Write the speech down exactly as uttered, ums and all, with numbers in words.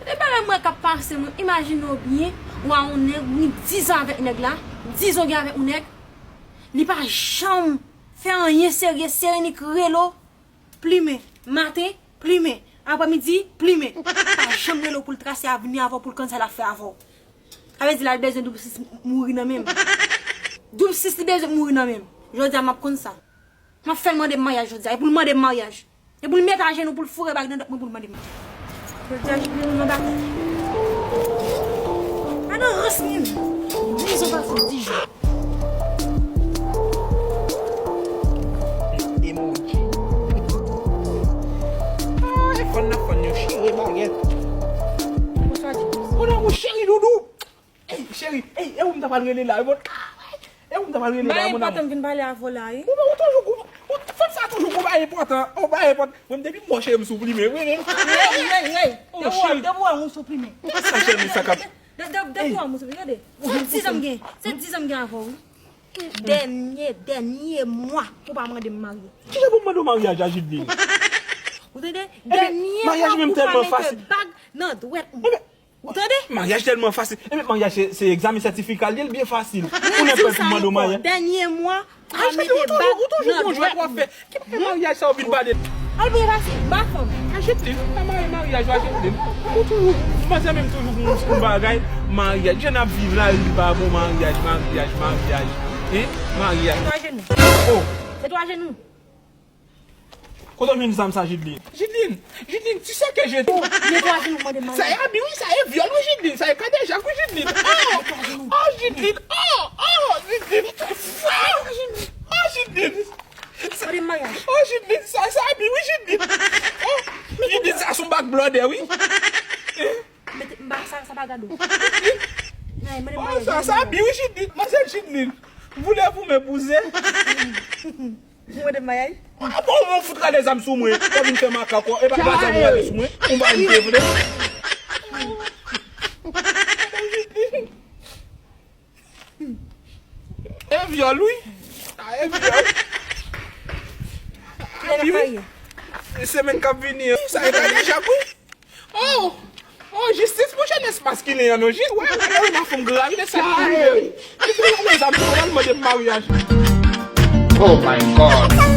E bagay mwen k ap pase, mwen imajine w byen, w a yon nèg, ou gen diz an avèk nèg la, diz an w gen avèk yon nèg, li pa janm fè anyen serye, se annik rele w, plimen, maten, plimen, aprèmidi, plimen, pa janm rele w pou l trase avni avè w, pou l konn sa l ap fè avè w. Sa vle di la, l bezwen doub sis mouri nan men m. Doub sis li bezwen mouri nan men m. Jodi a, m ap konn sa. M ap fè l mande m maryaj jodi a. E pou l mande m maryaj. E pou l met ajenou, pou l foure bag nan dòt mwen, pou l mande m. Jodi a, Jibli, nou nan batay. Pa nan rans moun. Diz an pa fè diz jou. Emoji. Ah, e fann nan fann yo chire bagèt. Bonswa, Jibli. Mon amour chéri doudou. Ey, cheri, ey, e ou m ta pral rele la, wi, bon. E ou m ta pral rele la, mon amour. Ba enpòtan m vin pale avè w la, wi. Ou, ou toujou, ou, ou, fanm sa toujou gon bagay enpòtan, gon bagay enpòtan. Mwen, depi m wè w, cheri, m sou plimen, wi, wi. Ey, ey, ey. Oh, depi w wè, cheri. Depi w wè, m sou plimen. Sa, cheri, sa k ap. De, de, depi w wè, m sou plimen, gade. Se diz an m gen, se diz an m gen avè w, wi. Dènye, dènye mwa pou w pa mande m marye. Kijan pou m mande w maryaj a, Jidlin? Ou tande? Dènye mwa pou w pa mete bag nan dwèt mwen. Ou tande? Maryaj tèlman fasil. Ebyen, maryaj se, se egzamen sètifika l ye, l byen fasil. Ou nenpòt pou mande w maryaj. Dènye mwa, pa mete bag nan dwèt mwen. Ki bagay maryaj sa w vin pale? Al byen pase, ba fanm. Jidlin, pa marye maryaj la, Jidlin. Ou toujou, manzè menm toujou pou yon bagay, maryaj. Jan n ap viv la, li pa bon, maryaj, maryaj, maryaj. Hein? Maryaj. Se twa jenou. Oh. Se twa jenou. Kote w jwenn zam sa, Jidlin? Jidlin, Jidlin, tu sais que je... Oh, netwaje nou mande maryaj. Sa e abi, wi, sa e vyòl, wi, Jidlin. Sa e kadejak, wi, Jidlin. Oh, oh, Jidlin. Oh, oh, Jidlin. Oh, Jidlin. Mande maryaj. Oh, Jidlin, sa, sa abi, wi, Jidlin. Oh, Jidlin, sa son bag blòdè, wi. Mete, m pa, sa, sa pa gade w. Ay, mande maryaj. Oh, sa, sa abi, wi, Jidlin. Manzè Jidlin. Voulez-vous m'épouser? Ou mande m maryaj? Ah bon, ou fout rale zam sou mwen. Ou vin fè makak, e pa, pa zam ou rale sou mwen. Ou pa vin te vle. E vyòl, wi. Sa e vyòl. Kilè n ap marye? Semèn k ap vini an. Sa e kadejak, wi. Oh! Oh, jistis pou jenès maskilen an, non, Jid. Wè, wè, wè, nan fanm grav, men sa ki rive, wi. Jid, li rale zam sou mwen, l mande m maryaj. Oh my God!